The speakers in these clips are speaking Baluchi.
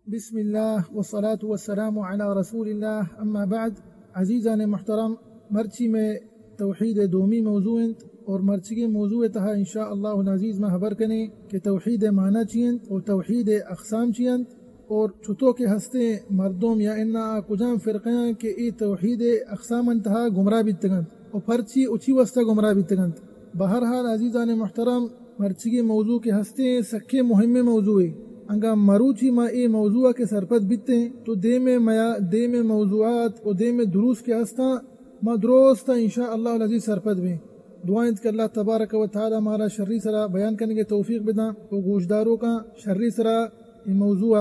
بسم اللہ والصلاة والسلام علی رسول اللہ، اما بعد۔ عزیزان محترم، مرچی میں توحید دومی موضوع انت اور مرچیگیں موضوع تہا ان شاء اللہ العزیز ما خبر کنیں کہ توحید معنی چی انت اور توحید اقسام چی انت اور چطور کہ ہستیں مردم یا انا آ کجام فرقیاں کہ اے توحید اقسام انتہا گمراہ بیتگنت اور پرچی اچی واسطہ گمراہ بیتگنت۔ بہرحال عزیزان محترم، مرچیگیں موضوع کہ ہستیں سکیں مہمیں موضوعے۔ انگا مروچی ما اے موضوع کہ سرپد بیتیں تو دیم میا-، دیم موضوعات و دیم دروس کہ ہستاں ما درست ان شاء اللہ العزیز سرپد بیں۔ دعا انت کہ اللہ تبارک و تعالی مارا شری سرا بیان کنگے توفیق بداں و گوشداروکاں شری سرا اے موضوع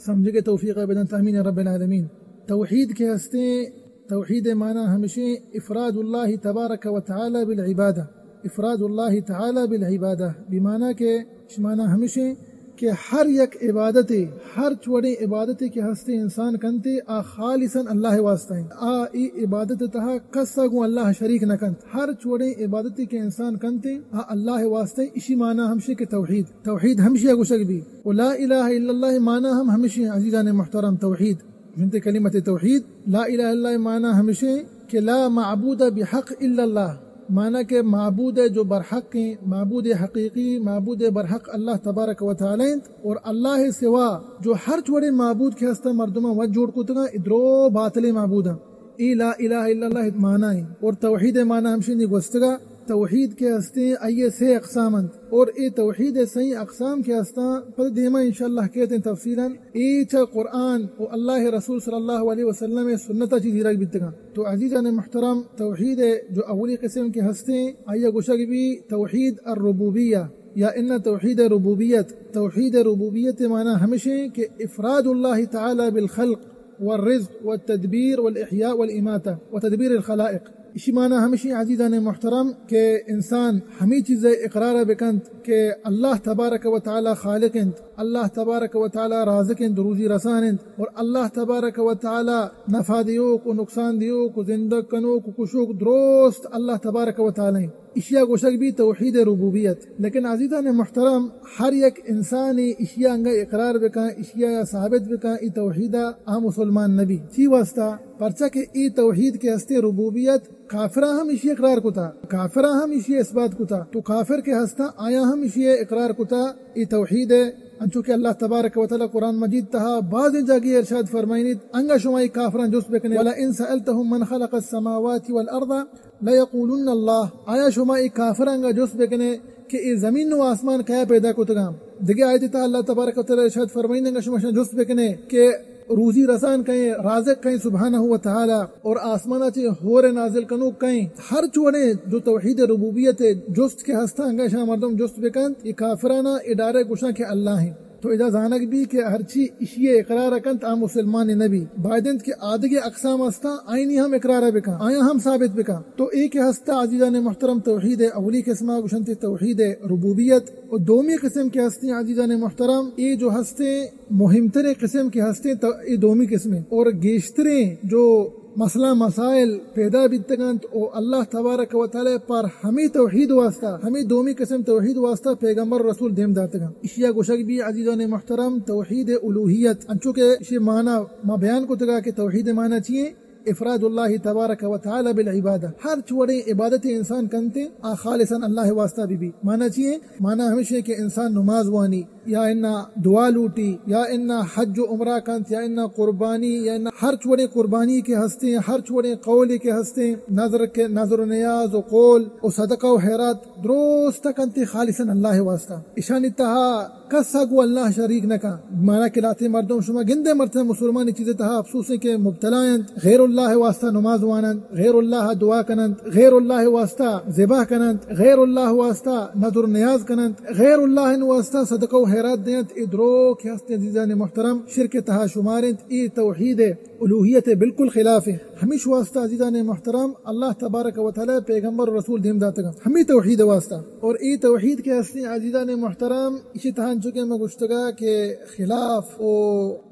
سمجھگے توفیق بداں۔ آمین یا رب العالمین۔ توحید کہ ہستیں، توحید معنی ہمشیں افراد اللہ تبارک و تعالی بالعبادہ۔ افراد اللہ تعالی بالعبادہ بمعنی کہ، معنی ہمشیں کہ ہر یک عبادتے، ہر چوڑیں عبادتے کہ ہستے انسان کنتے، آ خالصاً اللہ واسطہ ہیں۔ آ ای عبادت تہا کسا گوں اللہ شریک نہ کنت۔ ہر چوڑیں عبادتے کہ انسان کنتے، آ اللہ واسطہ ہیں۔ اشی معنی ہمشیں کہ توحید، توحید ہمشی گوشگ بی۔ و لا الہ الا اللہ معنی ہم ہمشیں عزیزان محترم توحید۔ جنت کلمت توحید، لا الہ الا اللہ معنی ہمشیں کہ لا معبود بحق الا اللہ، معنی کہ معبود جو برحق ہیں، معبود حقیقی، معبود برحق اللہ تبارک و تعالی انت، اور اللہ سوا جو ہر چوڑے معبود کہ ہستا مردماں وت جوڑ کتگاں، ادرو باطل معبود ہیں۔ اے لا الہ الا اللہ معنی ہیں۔ اور توحید معنی ہمشیں نی گوستگا، توحید کہ ہستیں، آئی سے اقسام انت، اور اے توحید سئیں اقسام کہ ہستاں، پد دیما ان شاء اللہ کہتے ہیں تفصیلاً۔ اے چہ قرآن و اللہ رسول صلی اللہ علیہ وسلم سنت چی زیرگ بیتگاں۔ تو عزیزان محترم، توحید جو اولی قسم کہ ہستیں، آئی گوشگ بی توحید الربوبیہ یا ان توحید ربوبیت۔ توحید ربوبیت معنی ہمشیں کہ افراد اللہ تعالی بالخلق والرزق والتدبیر والاحیاء والاماتہ وتدبیر الخلائق۔ اشی معنی ہمشی عزیزان محترم کہ انسان ہمی چیز اقرار بکنت کہ اللہ تبارک و تعالی خالق انت، اللہ تبارک و تعالی رازق انت، روزی رسان انت، اور اللہ تبارک و تعالی نفع دیوک و نقصان دیوک و زندگ کنوک و کشوک درست اللہ تبارک و تعالی انت۔ اشیا گوشگ بی توحید ربوبیت۔ لیکن عزیزان محترم، ہر یک انسانی اشیا انگا اقرار بکن، اشیا یا ثابت بکن، ای توحیدا آ مسلمان نبی۔ چی واسطہ؟ پرچا کہ ای توحید کہ ہستے ربوبیت، کافراں ہم اشی اقرار کتا، کافراں ہم اشی اثبات کتا۔ تو کافر کہ ہستا، آیا ہم اشی اقرار کتا، ای توحید ہے۔ انچو کہ اللہ تبارک و تعالی قرآن مجید تہا بازیں جاگے ارشاد فرمائنیت، انگا شما ای کافراں جست بکنے، ولئن سألتهم من خلق السماوات والأرض لیقولن اللہ، آیا شما اے کافراں گا جست بکنے کہ اے زمین و آسمان کیا پیدا کتگاں؟ دگہ آیت تا اللہ تبارک و تعالی ارشاد فرمائیں، انگا شما شان جست بکنے کہ روزی رسان کئیں، رازق کئیں سبحانہ و تعالی، اور آسمانا چے ہور نازل کنوک کئیں۔ ہر چوڑے جو توحید ربوبیت جست کہ ہستاں، انگا شان مردم جست بکنت، اے کافرانا اے ڈارے گوشاں کہ اللہ ہیں۔ تو ادا زانگ بی کہ ہرچی اشی اقرار کنت، آ مسلمان نبی۔ باید انت کہ آدگہ اقسام ہستاں، آئینی ہم اقرار بکن، آیا ہم ثابت بکن۔ تو اے کہ ہستا عزیزان محترم توحید اولی قسمہ گوشنت توحید ربوبیت، و دومی قسم کہ ہستیں عزیزان محترم، اے جو ہستیں مہمتریں قسم کہ ہستیں تو اے دومی قسمیں، اور گیشتریں جو مسئلہ مسائل پیدا بیتگنت و اللہ تبارک و تعالی پر ہمیں توحید واسطہ، ہمیں دومی قسم توحید واسطہ پیغمبر و رسول دیم داتگنت۔ اشیا گوشگ بی عزیزان محترم توحید الوہیت، انچو کہ اشی معنی ما بیان کتگا کہ توحید معنی چیئے؟ افراد اللہ تبارک و تعالی بالعبادہ۔ ہر چوڑیں عبادت انسان کنتے، آ خالصاً اللہ واسطہ بی بی۔ معنی چیئے؟ معنی ہمیشہ کہ انسان نماز وانی، یا انا دعا لوٹی، یا انا حج و عمرہ کنت، یا انا قربانی، یا انا ہر چوڑیں قربانی کہ ہستیں، ہر چوڑیں قولی کہ ہستیں، نذر کہ، نذر و نیاز و قول و صدقہ و خیرات درست کنت خالصاً اللہ واسطہ۔ اشانی تہا کس گو اللہ شریک نہ کن۔ مانا کہ لاتے مردم شما گندے مرتے مسلمانی چیز تہا افسوسیں کہ مبتلا انت، غیر اللہ واسطہ نماز واننت، غیر اللہ دعا کننت، غیر اللہ واسطہ ذبح کننت، غیر اللہ واسطہ نذر و نیاز کننت، غیر اللہ واسطہ صدقہ و خیرات دینت۔ اے درو کہ ہست عزیزان محترم شرک تہا شمار انت۔ اے توحید الوہیت ءِ بالکل خلاف ایں۔ ہمیش واسطہ عزیزان محترم، اللہ تبارک و تعالی پیغمبر و رسول دیم داتگاں ہمے توحید واسطہ۔ اور اے توحید کہ ہستیں عزیزان محترم، ایشی تہا انچو کہ ما گوشتگا کہ خلاف و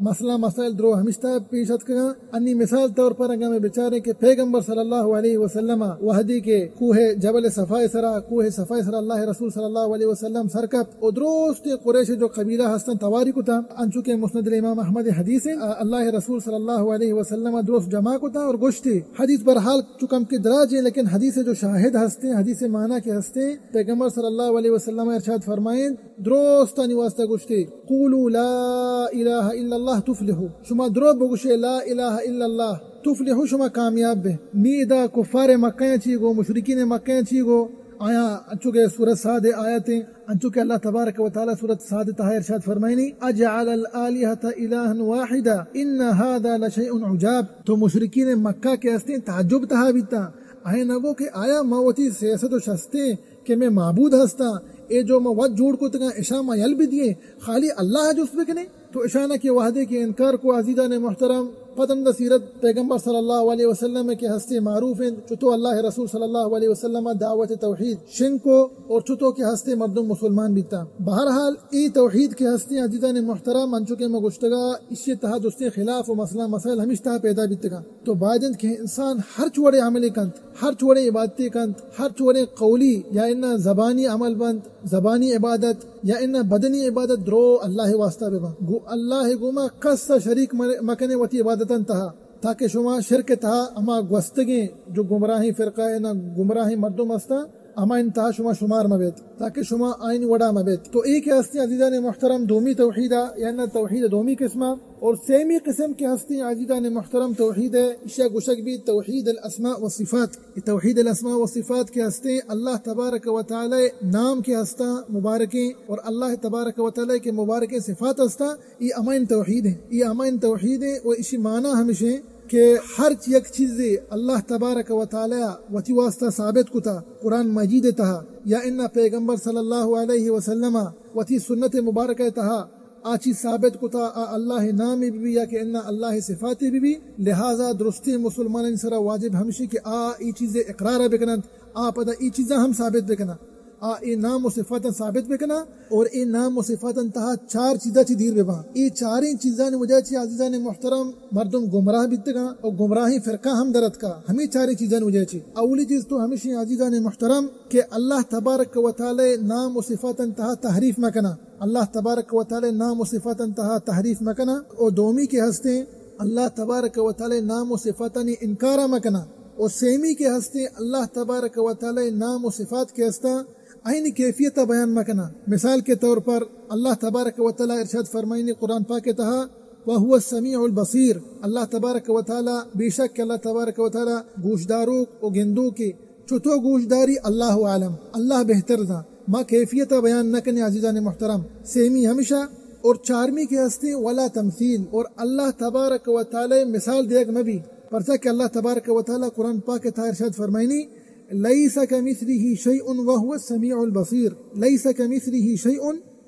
مسئلہ مسائل درو ہمیش تہا پیش اتکگاں۔ انی مثال طور پر اگاں میں بچاریں کہ پیغمبر صلی اللہ علیہ وسلم وہدی کہ کوہ جبل صفا سرا، کوہ صفا سرا اللہ رسول صلی اللہ علیہ وسلم سر کپت و درست قریش جو قبیلہ ہستن تواری کتا، انچو کہ مسند الامام احمد حدیث ایں، اللہ رسول صلی اللہ علیہ وسلم درست جمع کتا اور گوشتی، حدیث برحال چو کم کہ دراج ایں، لیکن حدیث جو شاہد ہستیں، حدیث معنی کہ ہستیں، پیغمبر صلی اللہ علیہ وسلم ارشاد فرمائیں، درستانی واسطہ گوشتی، قولوا لا الہ الا اللہ تفلحوا، شما درو بگوشے لا الہ الا اللہ تفلحوا، شما کامیاب بے۔ نی ادا کفار مکہ چی گو، مشرکین مکہ چی گو، آیا انچو کہ سورت صاد آیت ایں، انچو کہ اللہ تبارک و تعالی سورت صاد تہا ارشاد فرمائنی، اجعل الآلهة إلها واحدا إن هذا لشيء عجاب۔ تو مشرکین مکہ کہ ہستیں تعجب تہا بیتا، آئے نگو کہ آیا ما وتی سیصد و شستیں کہ میں معبود ہستاں، اے جو ما وت جوڑ کتگاں، اشاں ما یل بدییں، خالی اللہ جست بکنیں؟ تو اشانہ کہ وہدے کہ انکار کو عزیزان محترم، پتند سیرت پیغمبر صلی اللہ علیہ وسلم کہ ہستے معروف انت، چتو اللہ رسول صلی اللہ علیہ وسلم دعوت توحید شنگ کو اور چتو کہ ہستے مردم مسلمان بیتا۔ بہرحال اے توحید کہ ہستے عزیزان محترم، انچو کہ ما گوشتگا، اشی تہا درستیں خلاف و مسئلہ مسائل ہمیش تہا پیدا بیتگا۔ تو باید انت کہ انسان ہرچ وڑے عملے کنت، ہرچ وڑے عبادتے کنت، ہرچ وڑے قولی یا انا زبانی عمل بنت، زبانی عبادت یا انا بدنی عبادت درو اللہ واسطہ ببا۔ گو اللہ گوما کس شریک مر-، مکنے وتی عبادتاں تہا، تاکہ شما شرک تہا ہما گوستگیں جو گمراہیں فرقہ انا گمراہیں مردم ہستا، ہما انتہا شما شمار مبیت، تاکہ شما آئین وڑا مبیت۔ تو اے کہ ہستی عزیزان محترم دومی توحیدا، یا انا توحید دومی قسمہ، اور سیمی قسم کہ ہستی عزیزان محترم توحید ہے، اشیا گوشگ بھی توحید الاسماء و صفات۔ اے توحید الاسماء و صفات کہ ہستے اللہ تبارک و تعالی نام کہ ہستا مبارکیں اور اللہ تبارک و تعالی کے مبارکیں صفات ہستا، اے امائن توحید ہیں۔ اے امائن توحید ہیں و اشی معنی ہمشیں کہ ہرچ یک چیزے اللہ تبارک و تعالی وتی واسطہ ثابت کتا قرآن مجید تہا یا انا پیغمبر صلی اللہ علیہ وسلم وتی سنت مبارکہ تہا آ چیز ثابت کتا، آ اللہ نام بی بی یا کہ انا اللہ صفات بی بی، لہذا درستیں مسلمانانی سرا واجب ہمشی کہ آ ای چیز اقرار بکننت، آ پدا ای چیزاں ہم ثابت بکنا، آ ای نام و صفاتاں ثابت بکنا اور ای نام و صفاتاں تہا چار چیزاں چی دیر بباں۔ ای چاریں چیزانی وجہ چی عزیزان محترم مردم گمراہ بیتگاں اور گمراہیں فرقہ ہم درتکا ہمیں چاریں چیزانی وجہ چی۔ اولی چیز تو ہمشی عزیزان محترم کہ اللہ تبارک و تعالی نام و صفاتاں تہا تحریف مکنا۔ اللہ تبارک و تعالی نام و صفاتاں تہا تحریف مکنا۔ او دومی کہ ہستیں، اللہ تبارک و تعالی نام و صفاتانی انکارا مکنا۔ او سیمی کہ ہستیں، اللہ تبارک و تعالی نام و صفات کہ ہستاں، آئینی کیفیت بیان مکنا۔ مثال کے طور پر اللہ تبارک و تعالی ارشاد فرمائنی قرآن پاک تہا، وهو السميع البصير، اللہ تبارک و تعالی، بے شک اللہ تبارک و تعالی گوشداروک و گندوکے۔ چتو گوشداری اللہ عالم، اللہ بہتر زان۔ ما کیفیت بیان نہ کنے عزیزان محترم۔ سیمی ہمشہ اور چارمی کے ہستے ولا تمثیل، اور اللہ تبارک و تعالی مثال دیگ مبی، پرچا کہ اللہ تبارک و تعالی قرآن پاک تہا ارشاد فرمائنی، ليس كمثله شيء وهو السميع البصير، ليس كمثله شيء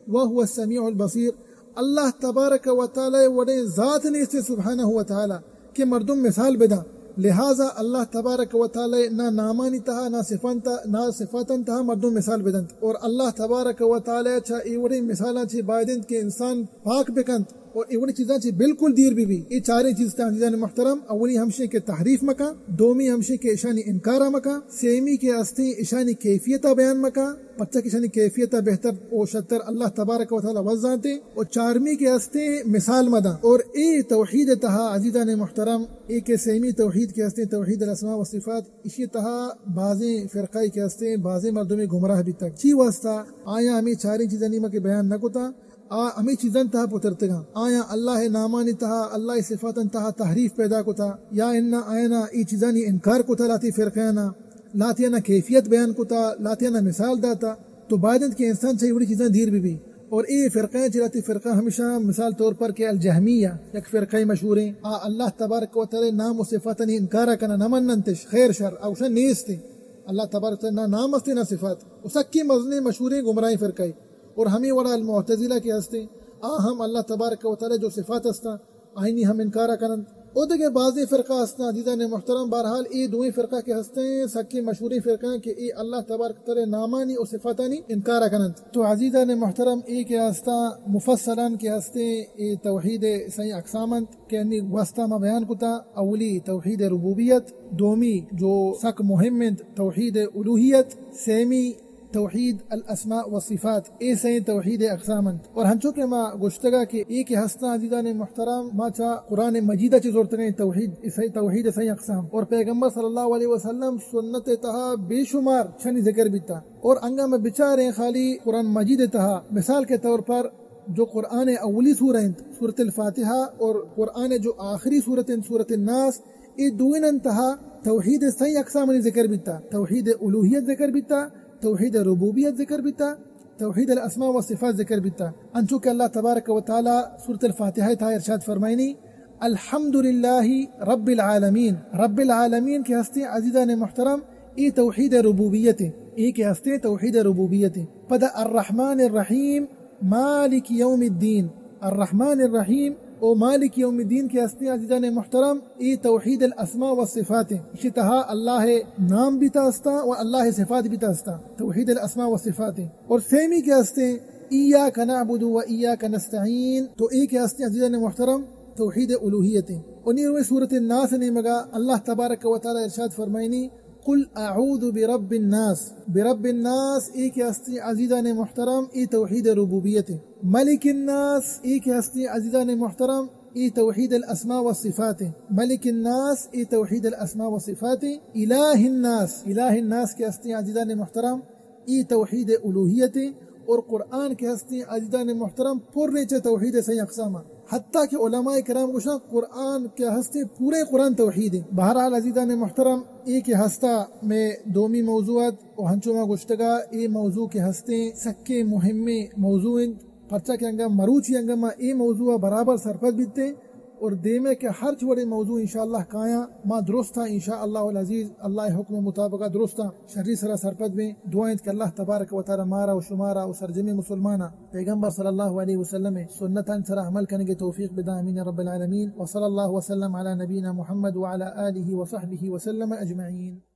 وهو السميع البصير۔ اللہ تبارک و تعالی وڑیں ذات نیست سبحانہ و تعالی کہ مردم مثال بداں۔ لہذا اللہ تبارک و تعالی نہ نامانی تہا، نہ صفان تہا، نہ صفاتاں تہا مردم مثال بدنت۔ اور اللہ تبارک و تعالی چا اے وڑیں مثالاں چی باید انت کہ انسان پاک بکنت اور اے وڑیں چیزاں چی بالکل دیر بی بی۔ اے چاریں چیز تہا عزیزان محترم، اولی ہمشیں کہ تحریف مکن، دومی ہمشیں کہ اشانی انکارا مکن، سیمی کہ ہستیں اشانی کیفیتا بیان مکن۔ پرچا کہ اشانی کیفیت بہتر و شتر اللہ تبارک و تعالی وت زانتے۔ و چارمی کہ ہستیں مثال مداں۔ اور اے توحید تہا عزیزان محترم، اے کہ سیمی توحید کہ ہستیں توحید الاسماء و صفات، اشی تہا بازیں فرقہ کہ ہستیں، بازیں مردمے گمراہ بیتگ۔ چی واسطہ؟ آیاں ہمیں چاریں چیزانی ما کہ بیان نہ کتا، آ ہمیں چیزاں تہا پترتگاں۔ آیاں اللہ نامانی تہا، اللہ صفاتاں تہا تحریف پیدا کتا، یا انا آیانا اے چیزانی انکار کتا لاتی فرقیانا۔ لاتیانا کیفیت بیان کتا، لاتیانا مثال داتا، تو باید انت کہ انسان چہ اے وڑی چیزاں دیر بہ بی۔ اور اے فرقہ چہ لاتی فرقہ ہمیشہ مثال طور پر کہ الجہمیہ یک فرقہ مشہوریں، آ اللہ تبارک و تعالی نام و صفاتانی انکارا کنا، نہ مننتش، خیر شر، آ گوشن نیستیں۔ اللہ تبارک و تعالی نہ نام استیں نہ صفات۔ و سکیں مزنیں مشہوریں گمراہیں فرقہ۔ اور ہمیں وڑا المعتزلہ کہ ہستیں، آ ہم اللہ تبارک و تعالی جو صفات ہستاں، آئینی ہم انکارا کننت۔ او دگہ بازیں فرقہ ہستاں عزیزان محترم، بہرحال اے دوئیں فرقہ کہ ہستیں سکیں مشہوریں فرقہ ہیں کہ اے اللہ تبارک و تعالی نامانی و صفاتانی انکار کننت۔ تو عزیزان محترم، اے کہ ہستاں مفصلاً کہ ہستیں اے توحید سئیں اقسام انت کہ انی واسطہ ما بیان کتا، اولی توحید ربوبیت، دومی جو سک مہم انت توحید الوہیت، سیمی توحید الاسماء و صفات، اے سئیں توحید اقسام انت۔ اور ہنچو کہ ما گوشتگا کہ اے کہ ہستاں عزیزان محترم، ما چا قرآن مجید چہ زورتگیں توحید، اے سئیں توحید سئیں اقسام۔ اور پیغمبر صلی اللہ علیہ وسلم سنت تہا بے شمار شنی ذکر بیتا۔ اور انگا ما بچاریں خالی قرآن مجید تہا مثال کے طور پر جو قرآن اولی سورہ انت، سورۃ الفاتحہ، اور قرآن جو آخری سورت انت، سورۃ الناس، اے دوئیناں تہا توحید سئیں اقسامانی ذکر بیتا، توحید الوہیت ذکر بیتا، توحید ربوبیت ذکر بیتا، توحید الاسماء و صفات ذکر بیتا۔ انچو کہ اللہ تبارک و تعالی سورۃ الفاتحہ تہا ارشاد فرمائنی، الحمد للہ رب العالمین۔ رب العالمین کہ ہستیں عزیزان محترم، اے توحید ربوبیت ہیں، اے کہ ہستیں توحید ربوبیت ہیں۔ پدا الرحمن الرحیم، مالک یوم الدین۔ الرحمن الرحیم و مالک یوم الدین کہ ہستیں عزیزان محترم، اے توحید الاسماء و صفات ہیں۔ اشی تہا اللہ نام بیتا ہستاں و اللہ صفات بیتا ہستاں، توحید الاسماء و صفات ہیں۔ اور سیمی کہ ہستیں ایاک نعبد و ایاک نستعین، تو اے کہ ہستیں عزیزان محترم توحید الوہیت ہیں۔ اور نی روئے سورۃ الناس نیمگا اللہ تبارک و تعالی ارشاد فرمائنی، قل اعوذ برب الناس۔ برب الناس، اے کہ ہستیں عزیزان محترم، اے توحید ربوبیت ہیں۔ ملک الناس، اے کہ ہستیں عزیزان محترم، اے توحید الاسماء و صفات ہیں۔ ملک الناس، اے توحید الاسماء و صفات ہیں۔ الہ الناس، الہ الناس کہ ہستیں عزیزان محترم، اے توحید الوہیت ہیں۔ اور قرآن کہ ہستیں عزیزان محترم، پر نیچے توحید سئیں اقسام ہیں۔ حتیٰ کہ علماء کرام گوشاں قرآن کہ ہستیں پورے قرآن توحید ہیں۔ بہرحال عزیزان محترم، اے کہ ہستا میں دومی موضوعات و ہنچو ما گوشتگا، اے موضوع کہ ہستیں سکیں مہمیں موضوع انت، پرچا کہ انگا مروچی انگا ما اے موضوع برابر سرپد بیتیں اور دیمے کہ ہرچ وڑیں موضوع انشاءاللہ کایاں ما درستاں انشاءاللہ العزیز اللہ حکم مطابقہ درستاں شری سرا سرپد بیں۔ دعا انت کہ اللہ تبارک و تعالی مارا و شمارا و سرجمیں مسلماناں پیغمبر صلی اللہ علیہ وسلم سنتان سرا عمل کنگے توفیق بدا، آمین رب العالمین۔ وصلی اللہ وسلم علی نبینا محمد وعلی آلہ وصحبہ وسلم اجمعین۔